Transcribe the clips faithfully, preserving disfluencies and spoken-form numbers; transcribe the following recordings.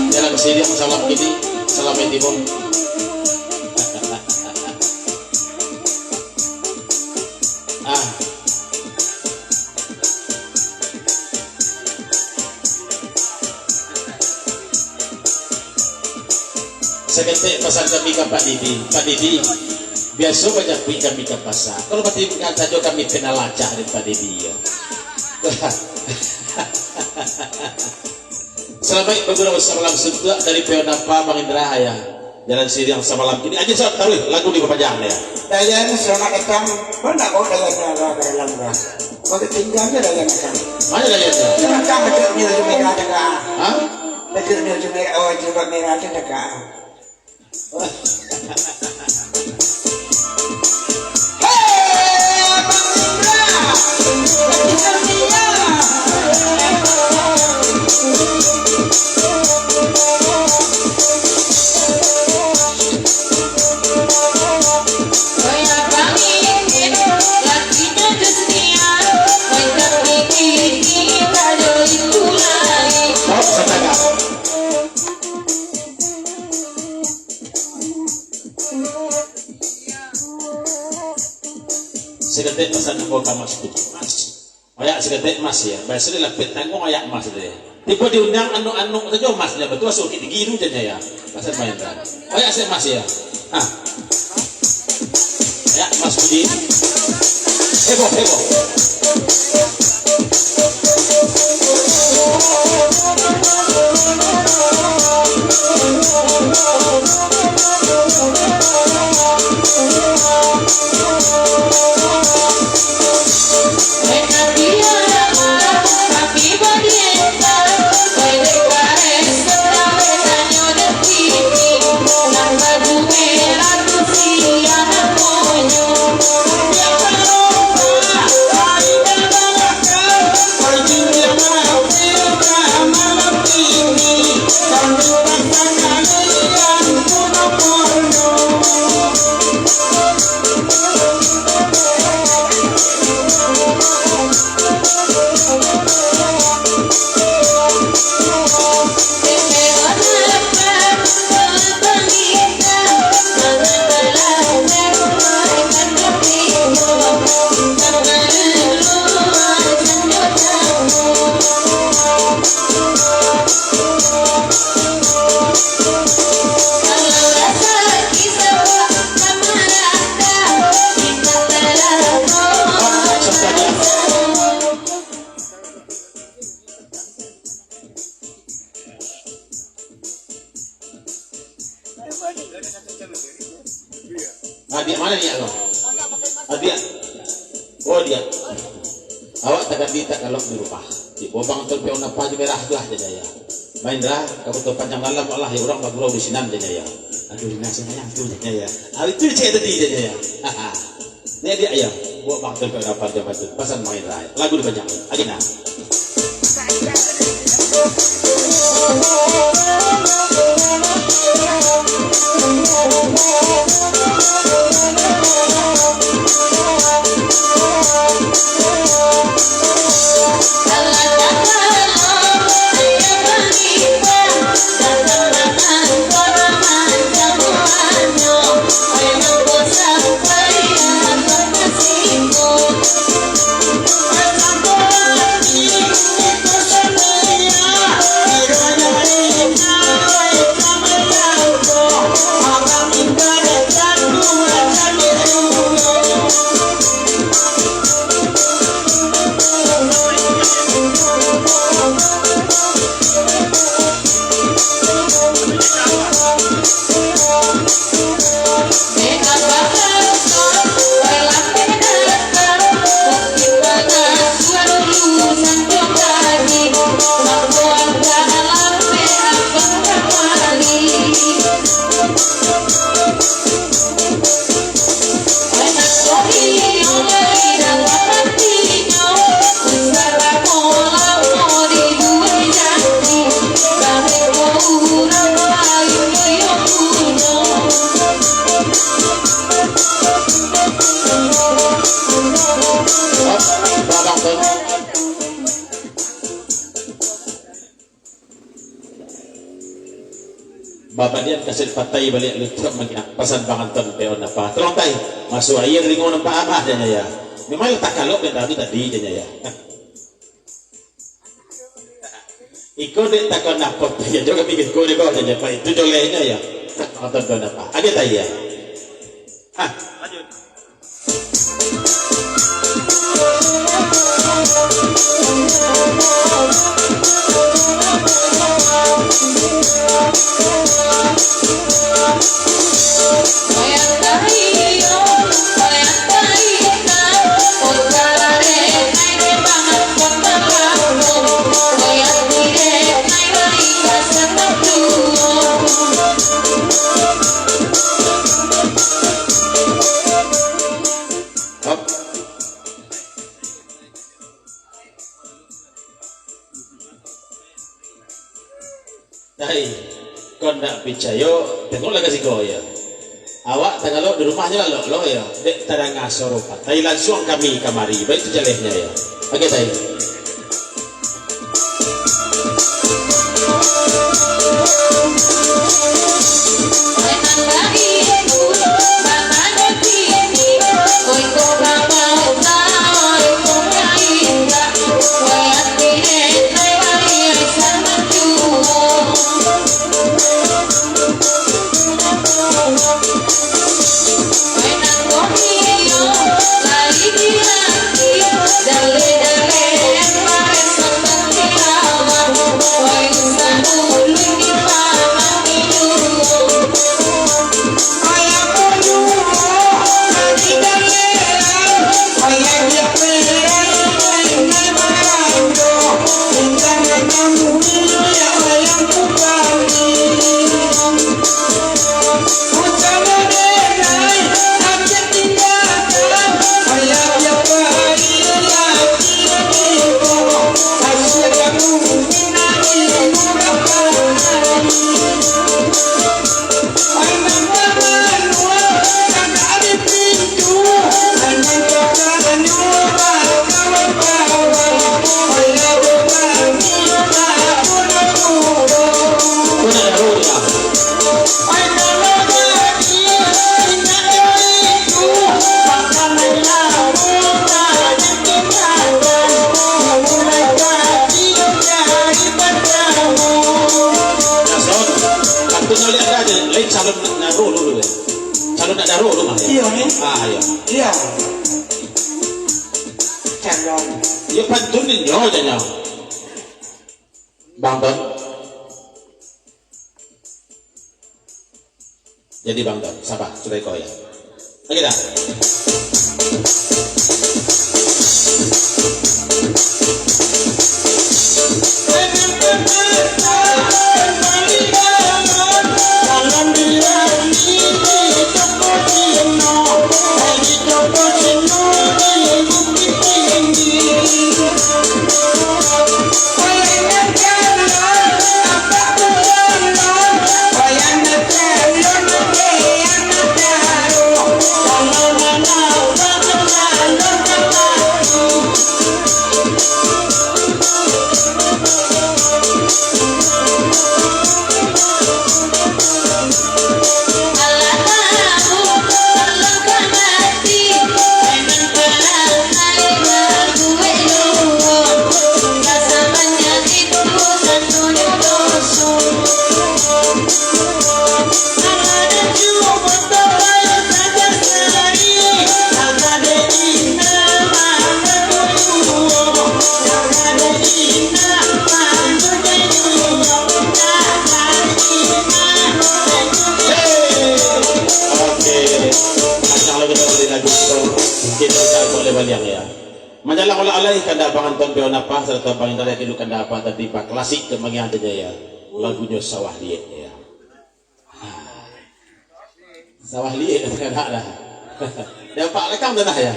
Dalam siriang salam kini, salam inti pun. Ah. Saketek pasan kami ka Pak Didi. Pak Didi, biaso bajapuik kami ka pasa. Kalau batinggal sajo kami kena lacak dari Pak Didi, ya. Salamaik bagurau samalam suntuak dari Pionapa Mang Indra, ya. Jalan siriang samalam kini. Aja, Sob, taruih lagu di bapajang, ya. Dayan, salamaik datang. Mana kau Dayan, ya, Allah, Dayan, ya. Kau tinggalnya Dayan, ya. Mana Dayan, ya? Datang, datang, datang, datang, datang. Hah? Datang, datang, datang, oh, jubah merah, datang, datang. Saketek pasan ambo ka Mas Putu. Mas. Oyak saketek Mas, ya. Biaso di lapeh tangguang oyak Mas tu, ya. Tibo diundang anuk-anuk sajo Mas, ya. Batua sakik gigi tu, jan, ya. Pasan main, kan. Oyak se Mas, ya. Ah. Heboh, heboh. Adiak ma adiak ko? Adiak. Oh, adiak. Awak tagadi takalok di rumah. Di bobang tu pion apa di merah tu lah, jan Jaya. Main dah, kamu tu panjang dalam lah, ya, urang bagurau di sinan, jan Jaya. Aduh, nasi mayang tu, jan Jaya. Ah, itu cek tadi, jan Jaya. Ni adiak ayam, buat bang tu dapat jabatan. Pasan main rai. Lagu dipanjang. Agina. Babadian kaset patai baliak lutut manginak pasan panganton peon apa. Tolong tai, masuk aia ringo nampak abah, jan Jaya. Memang lah takalok jan tadi, jan Jaya. Iko dek takon apo, iyo jo kami iko dek ko, jan Jaya. Pak, itu jolehnyo ya. Panganton peon apa. Agak tai ya. Ah, lanjut. Hai, kok ndak picayo, tengoklah ka siko, yo. Awak tagalok di rumah nyo lah, lok, lok, yo. Dek tadanga suaro patai, lansuang kami kamari. Baitu jalehnyo, yo. Oke, tai. Iyo, ni. Ah, iyo. Iyo. Calon. Iyo, pantun inyo, janyo. Bang Ton. Jadi, Bang Ton, saba, sudah iko, ya. Lagi dah. Oke. Kalau kita balik lagu tu, kita tak boleh baliang, ya. Manjalang ulah alai kandak panganton pion apa, serta pangindar yang dulu kandak apa, tapi pak klasik dan mangiang saja, ya. Lagunyo Sawah Liek, ya. Sawah Liek, kandak dah. Dampak rekam dah, ya.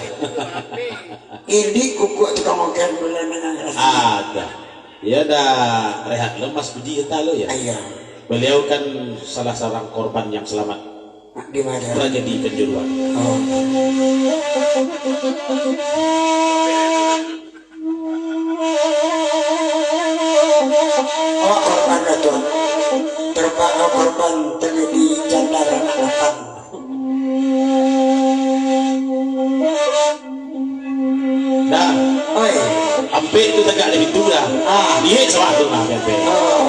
Ilik kukuak tukang ogen bulan nengah. Ada. Ya dah, rehat lemas puji kita lo, ya. Iya. Beliau kan salah seorang korban yang selamat Di mana? Tragedi Kanjuruan. Oh. Awak korban dah, Tuan. Terpaksa korban tragedi Jandar Anak Lapang. Dah. Oi. Ampek tu tagak di pintu dah. Ah. Liek sawah tu mah, ampek. Oh.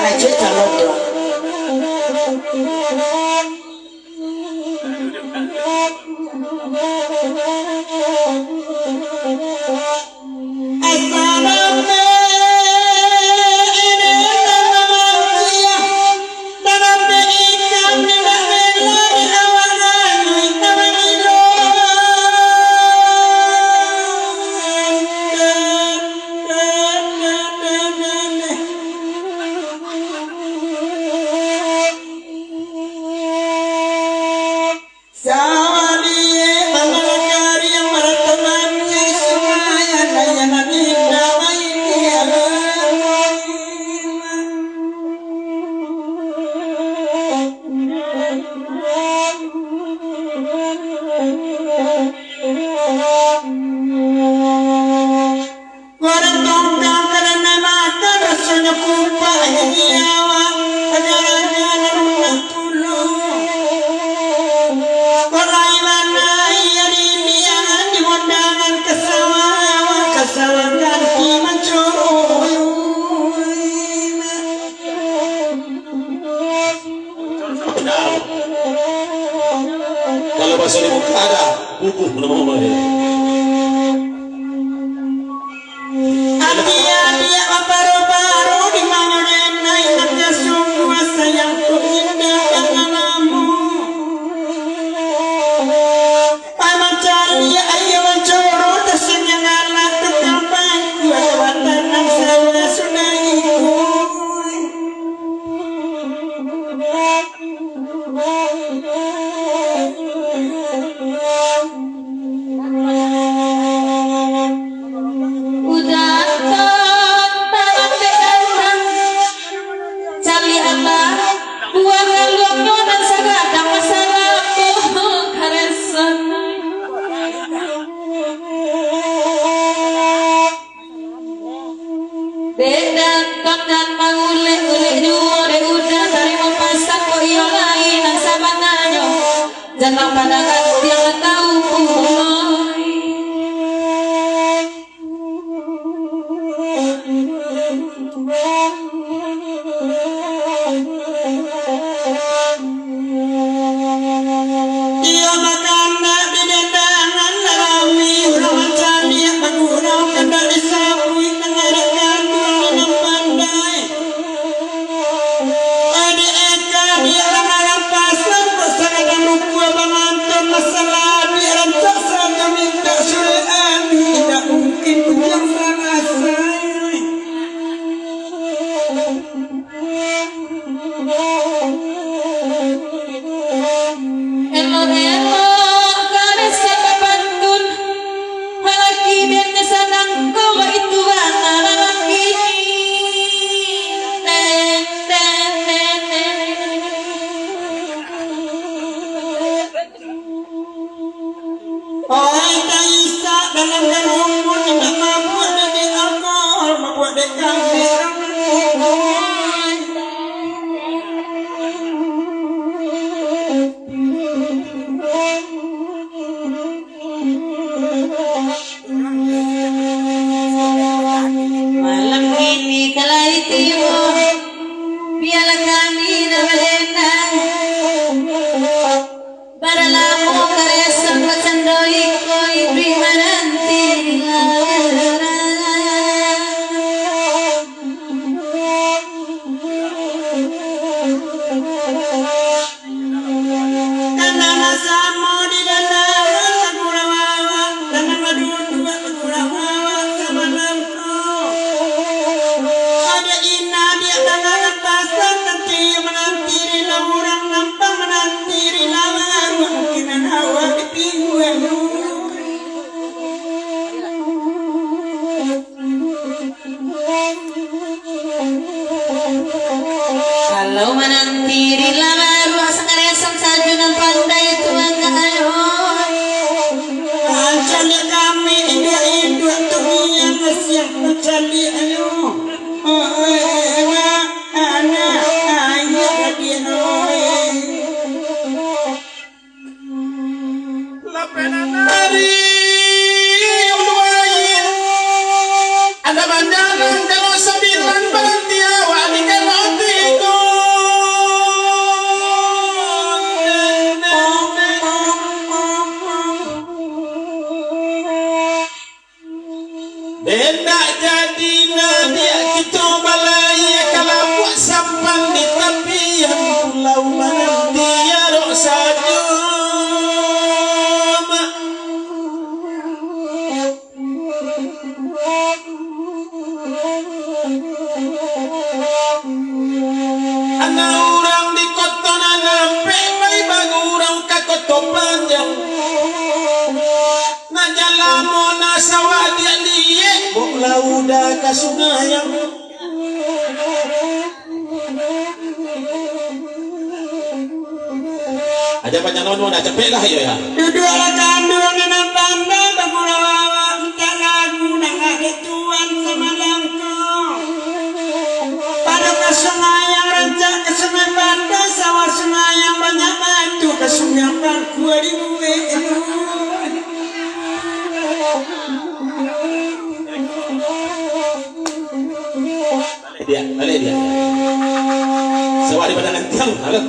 Raja calon tu. Urang tongkang karano makan, rasonyo kupak nyawa, aja-aja nan rumah tulung. Korai mana iya diliakan di mondangan ka sawah, ka sawah ganti mancurui. Kalau baso di muka ada, bubuh nama-nama dia. Adia-dia baparu-paru di mano denai, hati sungguah sayang tu indah dan alamu. Pai mancari aia mancurut, tasanyang anak tukang pangkua, jabatan nan salah sudah ikui. Udah tak ambil datang. Caliaklah buah galuh nan sagadang masalah tu karesan. Dek dan tong nan mangulek-ulek juo, dek udah tarimo pasan ko iyo lai nan sabananyo. Jangan pandangan dia tahu pulai. Elok kami siapa pantun, halaki biar sanang ko itu bana lalaki. Oi, taisak dalam karumun, indak mabuak dek alkohol, mabuak dek kami. Malam kini ka lai tibo, bialah kami nan badenang. Bara lamo karesan bacando iko, iduik mananti dilarang. Tanang samo di dalam, bagurau awak, tanang baduduak, bagurau awak, samalam ko. Ado ina diak tanang pasan, nanti mananti di laurang, nampang mananti di laurang, mungkin awak di pingguang. Kalau mananti di labaruak, sakaresan sajo nan pandai tu angkak ayo. Mancaliak kami iduak-iduak tu nian siang mancaliak ayo. Oh, eh, eh, eh, anak, ayah, dia, oh, eh. Lapenan ari ulu aia, ado banjalan kalau sambilan baranti awak di karoti tu. Indak jadi nadiak kito balai, kalabuak sampan di tapian pulau, mananti arok sajo, Mak. Anak urang di koto nan ampek, pai bagurau ka Koto Panjang. Nan jalamo nan sawah diak-diak, bok lauda ka Sungai Ayam. Aja panjang nono, dah capeklah, iyo, ya. Duduaklah kanduang nan pandai, bagurau awak, mintak lagu nan ado tuan samalam ko. Pado ka Sungai Ayam, rancak ka Sungai Pantai, sawah Sungai Ayam banyak batu, ka Sungai Bangkua dibuek. Baliak, baliak dia. Sawah di padangan tiang. Halo.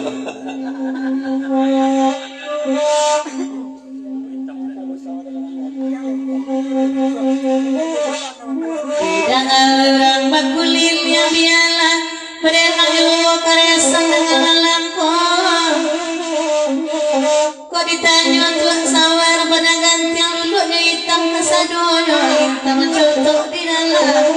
Danga urang bakuliah bialah, padahal juo karesan danga malam ko. Kok ditanyo tuan sawah, padang gantiang duluaknyo itam kasadonyo, lintang contok di dalam.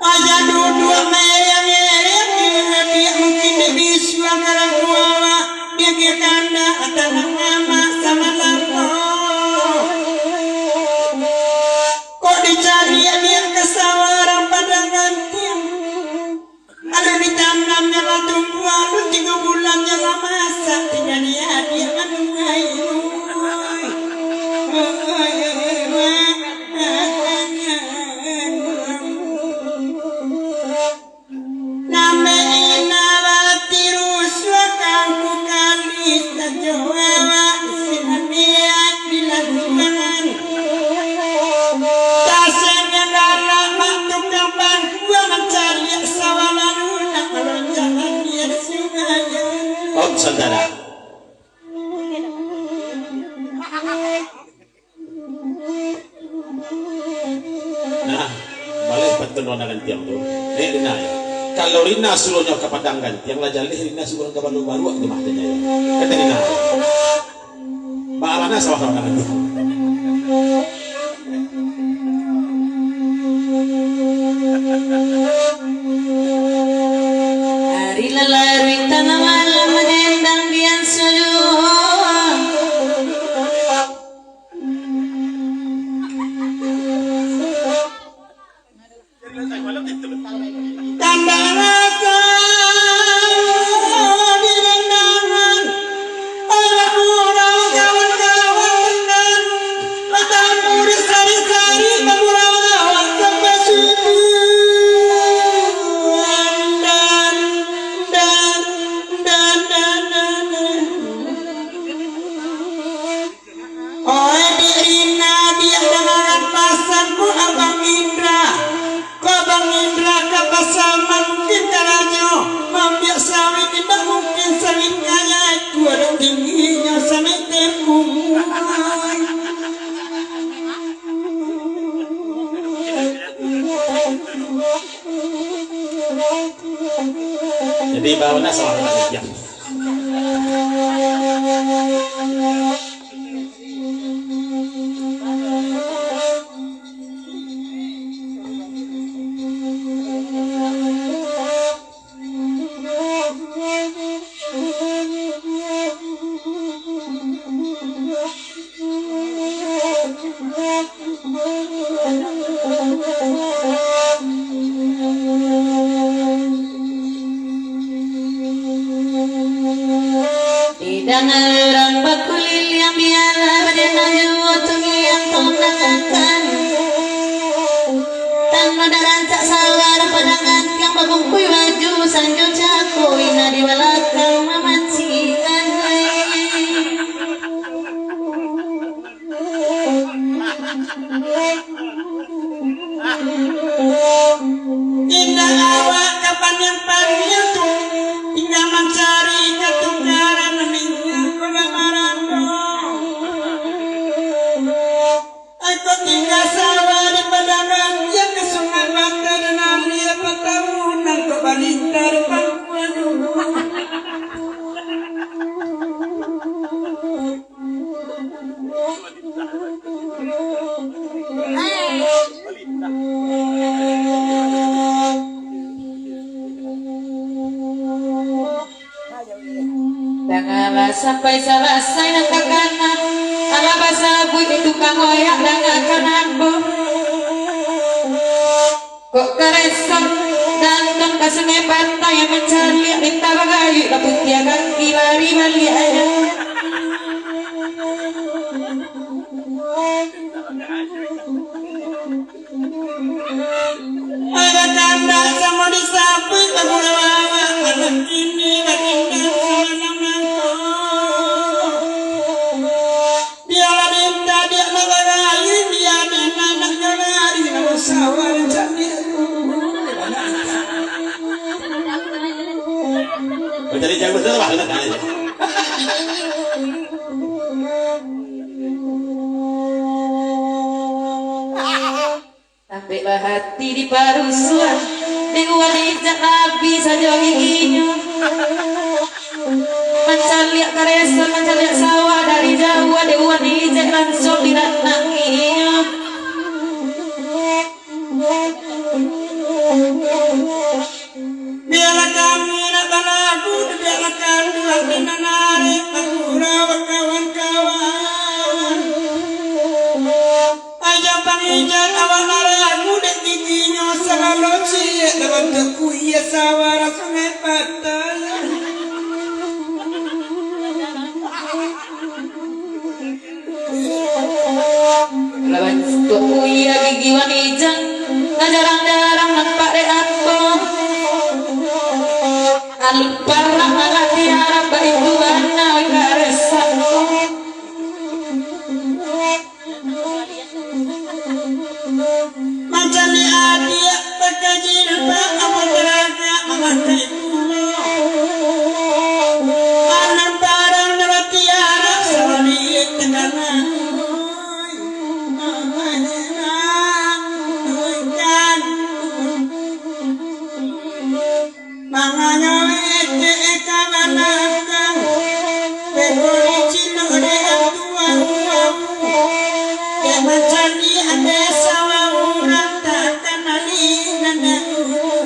Aja duduak mereng-mereng, di rapiak mungkin dek bisuang dalam kuawa, dia kira kandak tanah mamak samalam ko. Kok dicari agiah ka sawah urang padang gantiang. Alun ditanam nyo lah tumbuah, alun tigo bulan nyo lah masak, tingga diadiak manuai. Nambah ina bati rusuah kangku kali sajo awak sinan biak di laluangan. Tasengnya galak mak tukang bangkua mancaliak sawah lalu nak malonjak aia di sungai. Om Santana. Nah, baleh pantun Rina Gantiang tu. Nek Rina, yo. Kalau Rina suruahnyo ka padang gantiang, lah jaleh Rina suruah ka baluak-baluak tu mah, tanyo, yo. Kata Rina. Baa bana sawah ka padang gantiang. Kandak rasa di dandangan, ayo pulang kawan-kawan, batamburi sari-sari, bagurau awak sampai subuh. Dan, dan, dan, dan, dan, dan. Oi, Dek Rina, diak dangaran pasan ko Abang Indra. Ko Abang Indra ka pasaman mungkin karajo, maambiak sawit indak mungkin sawit kaya, kuadak tingginyo sameter kumuah. Jadi, bawa lah salah. Didangar urang bakuliliang, bialah bajana juo tungiang tunangakan. Tando dak rancak sabar padangan, tiang babungkui baju sanjo cako, ina di balakang mamancikan. Indak awak ka paniang-paniang tu, tingga mancari katukaran minyak gula marando. Ako tingga sawah di padangan, yang ka Sungai Bata dan alia patahun, nangkok balintah di pangkuan. Danga lah sampai salasai nan takana, alah basabuik di tukang oyak danga kanambo. Kok karesan, danton ka Sungai Bata, mancaliak minta bagayuik, lah putiah kaki lari baliak aja. Ada kandak samo disapuik, bagurau awak, malam kini batindak samanang nangko. Bialah minta diak nak barayu, bialah nak barayu, nak basawah cantik. Mencari jago tu lah, nak tanya. Ambek bahati di parusuan, dek Wan Ijak nabi sajo giginyo. Mancaliak karesan, mancaliak sawah dari jauah, dek Wan Ijak langsung didatangio. Bialah kami nak balagu, bialah kanduang di manarek, bagurau bakawan-kawan. Aja pangijan awak naragu, dek giginyo salalu ciek, dalam tekuia sawara Sungai Patai. Lawan tuak kuya gigi Wan Ijak, lah jarang-jarang nampak dek ambo. Alun parak malah diarap, baitu bana weh karesan. Mancaliak adiak pakai jilbab, ambo taragak mamakai pulo. Anam parang nan batiarap, sabalik takana. Mangangau etek ka balakang, beko licin dek atuang uang, dek mancaliak dek sawah urang, takana di nan dahulu.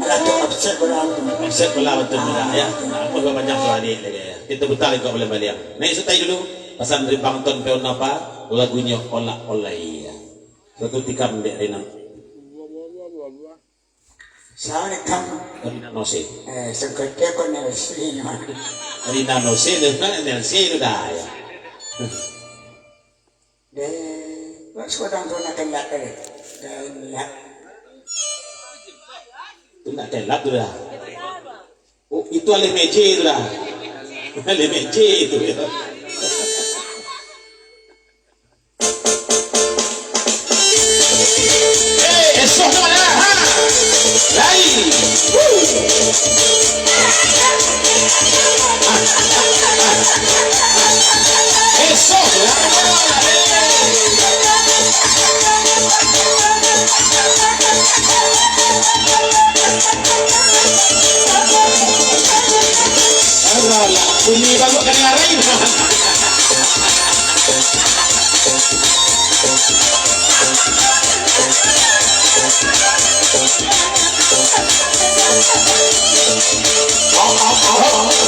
Alah tu, offset bola tu. Offset bola betul juga, ya. Nah, ampun, panjang tu, adik, adik, ya. Kita putar juga boleh baliak. Naik setai dulu. Pasan dari Bang Ton Peon apa? Lagunyo Olak Olai, ya. Satu tikam dek Rina. Sawa ni kam. Rina Nose. Eh, sangkutnya kok Nelsi ni, mah. Rina Nose, dia kan Nelsi tu dah, ya. Deh, kok sekarang tu nak kelak, eh? Dah kelak. Tu nak kelak tu dah. Oh, itu alih meje tu dah. Alih meje tu, ya. Eh, esok tu ada, ha? Lai. Woo. Ah, ah, ah. Esok tu ada, eh. Alah, bunyi baru kena lain.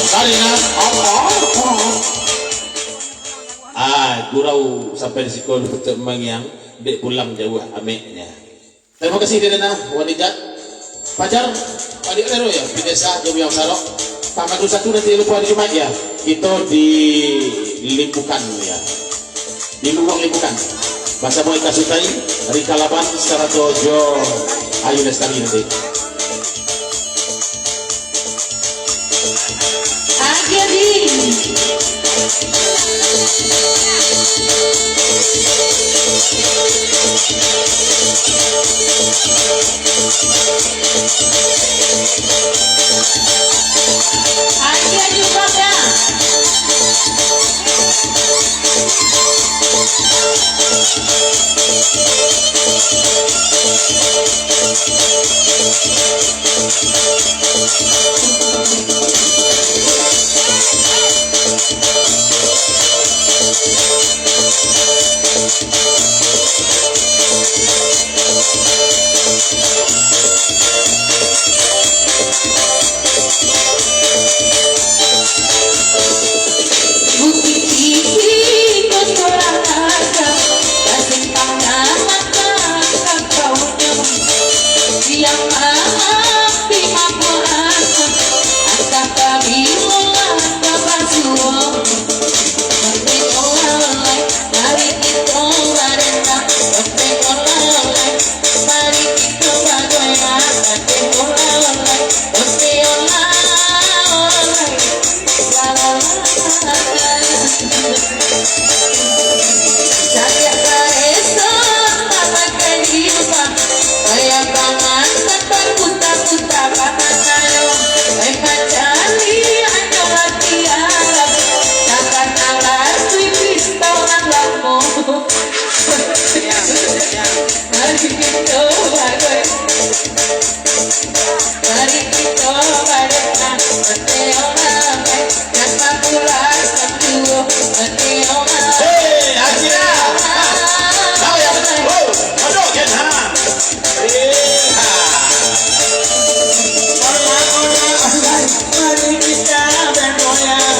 Dari nah. Ah, gurau sampai di siko untuk mangiang, dek pulang jauah ameknya. Tarimo kasih, Dek Rina, Wan Ijat, Fajar, Adik Rero, ya, Vanessa, Jomi Amsaro, Pak Madu satu, nanti lupa di Jumaik, ya, kito di Limbukan, ya, di Lubuak Limbukan, basamo Eka Sutai, Rika Laban, sarato jo Ayu Lestari nanti. Agiah, Din. Agiah, Jupaka. Hei, Akira! Tahu ya? Oh, aduh, Ken, ha. Iya. Mari kita bergoyang.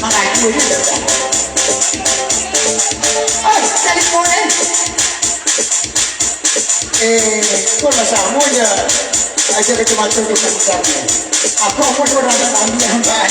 Mangaji aja dah. Oi, cari pun, eh. Eh, kau lah sama je. Aja kacamata tu kan besar ni. Apa pun orang nak ambil hamba.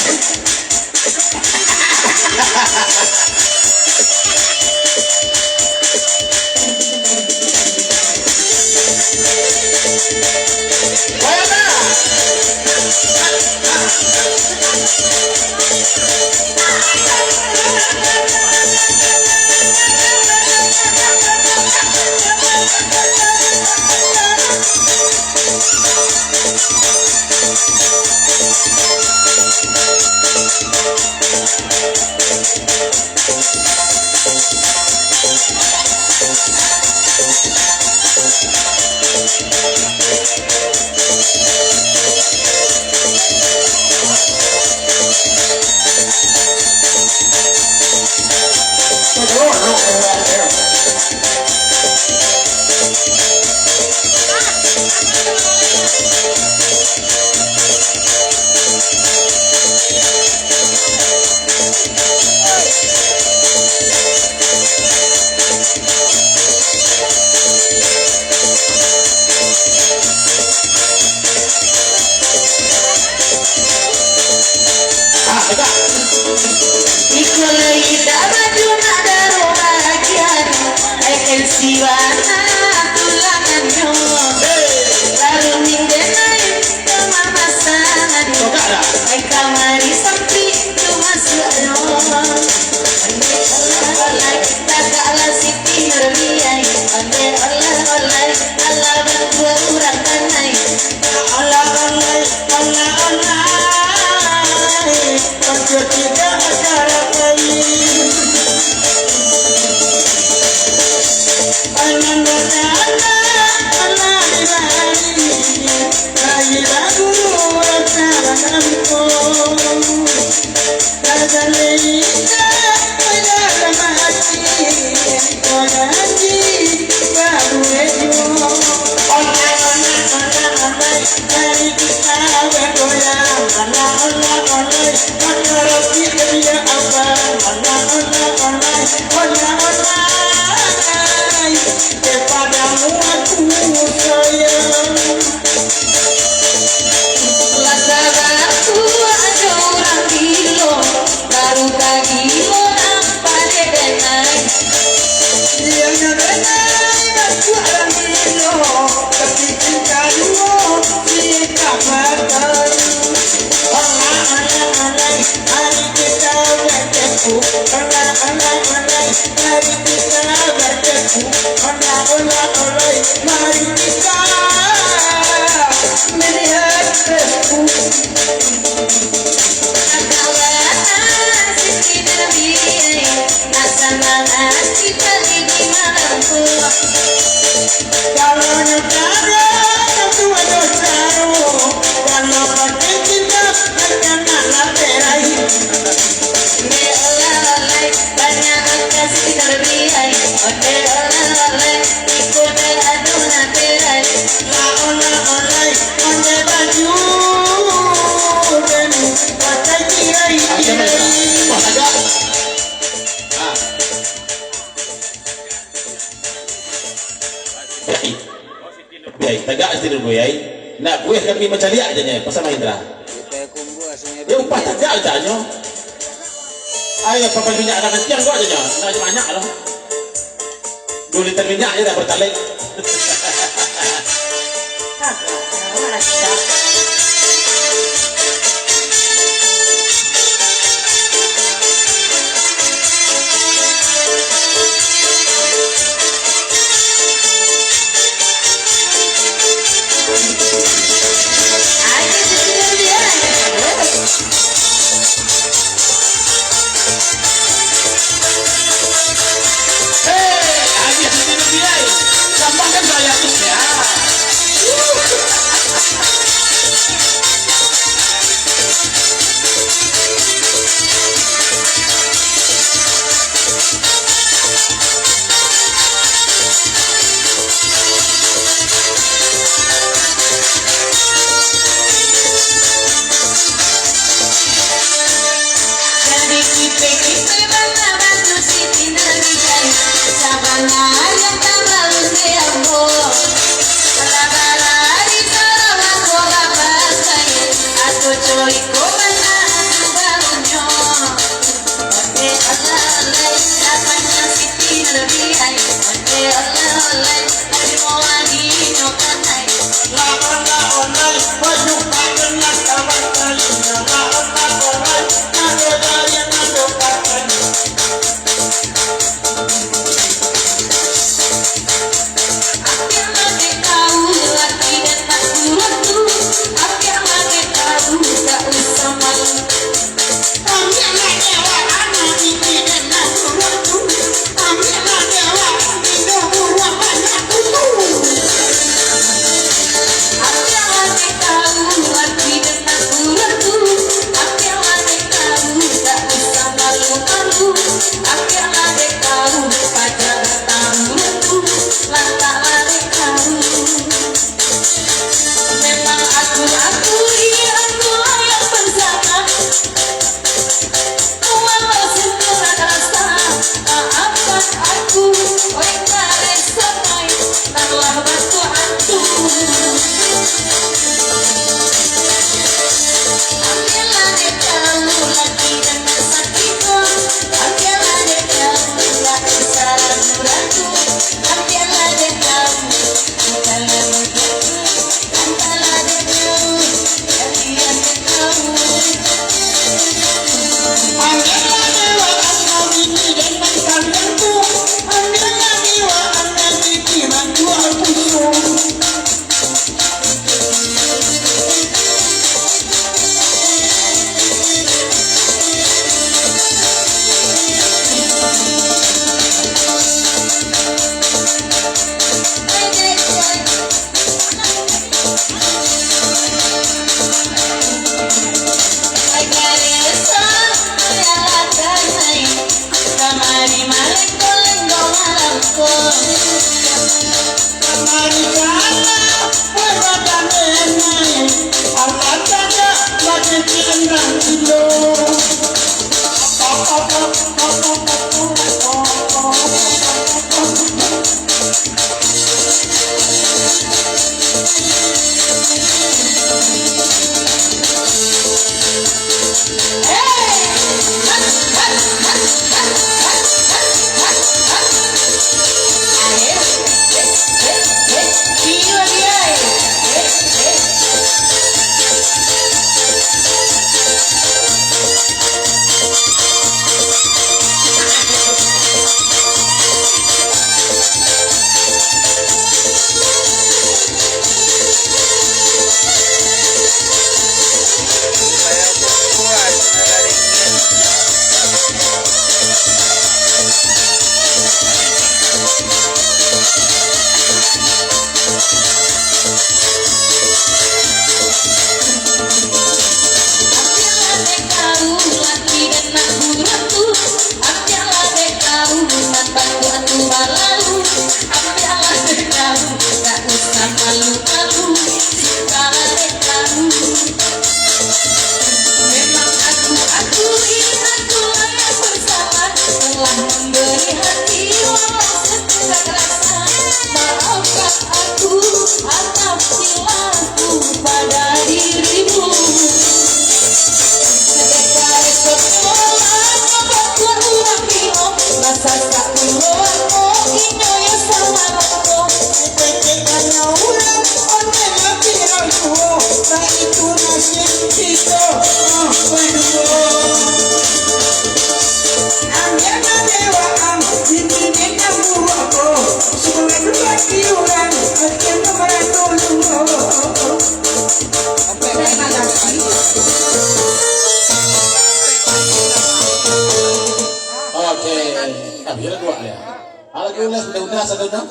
Buih ai. Nak buih kami mancaliak aja nyo, pasal Mahindra. Dia upah tagak aja nyo. Ai, apa minyak dah kencang kok aja nyo. Nak banyak lah. Dua liter minyak aja dah bertalek. Jadi kipe-kipe bana batu Siti Nurjaya, sabana ayam tabalun di ambo. Bala-bala di sarang ambo bapakai, ado co iko bana tu balunyo. Onde oleh-oleh, lapanyo Siti Nurjaya. Onde oleh-oleh, tarimo agihnyo kanai. Memang aku, aku, iya, aku yang bersalah. Walau semua rasa, maafkan aku, oi, kare samai, nan lah bantuak aku. Ambiaklah dek jauh lagi dengan sakit ko, ambiaklah dek jauh lagi saragu-ragu, ambiaklah dek jauh. Oke, habis lah dua ya. Kalau kita udah, udah, udah, satu, udah.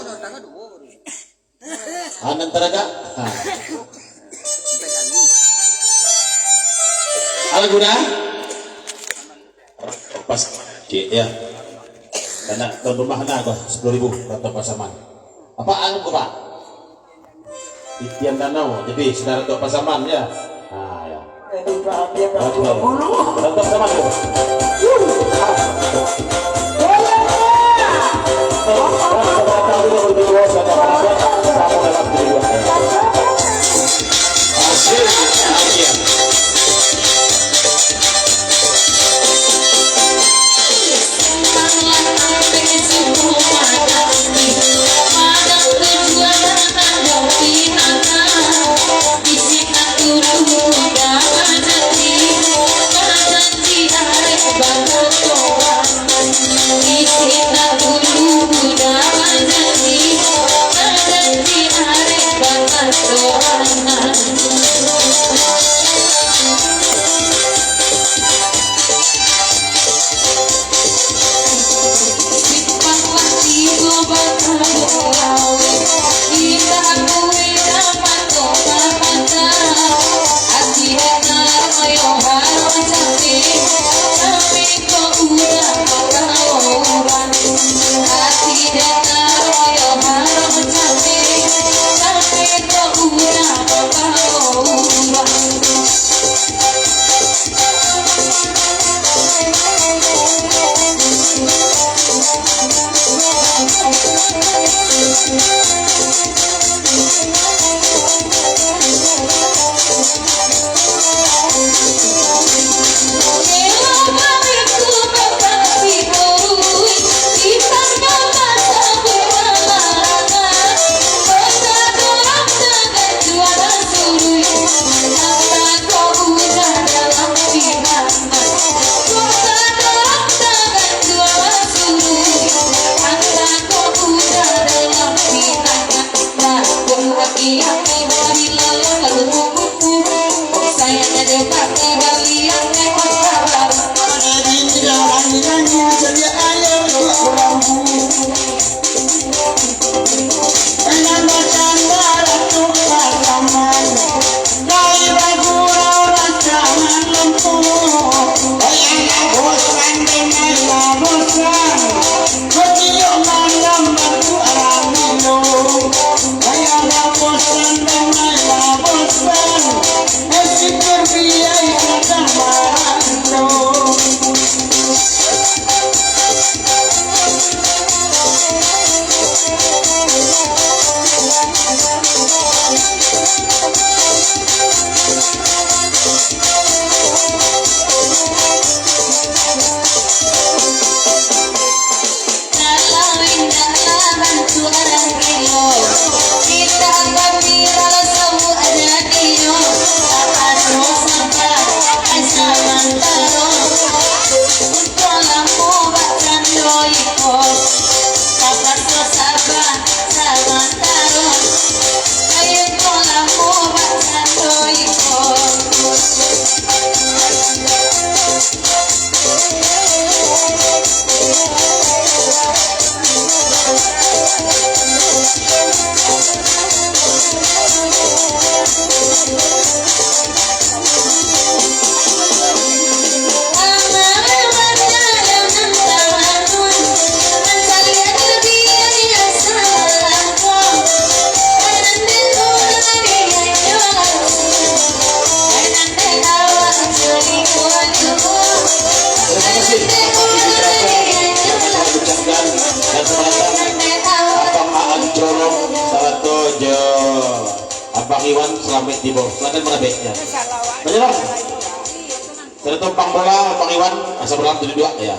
Anan taraga. Ha. Alah guna. Pas, cik, ya. Karena tuan rumah na ko sepuluh ribu, Ratu Pasaman. Apa anu ko, Pak? Titian danau, jadi saudara Ratu Pasaman, ya. Ha, ya. Oke. Ratu Pasaman, ya. Terima kasih. Ucapkan dan selamat datang Abang Aan Corong sarato jo Abang Iwan, salamaik tibo. Silakan marabek, ya. Banyak, Bang. Sarato pangbola Abang Iwan, asa barang tujuh dua, ya.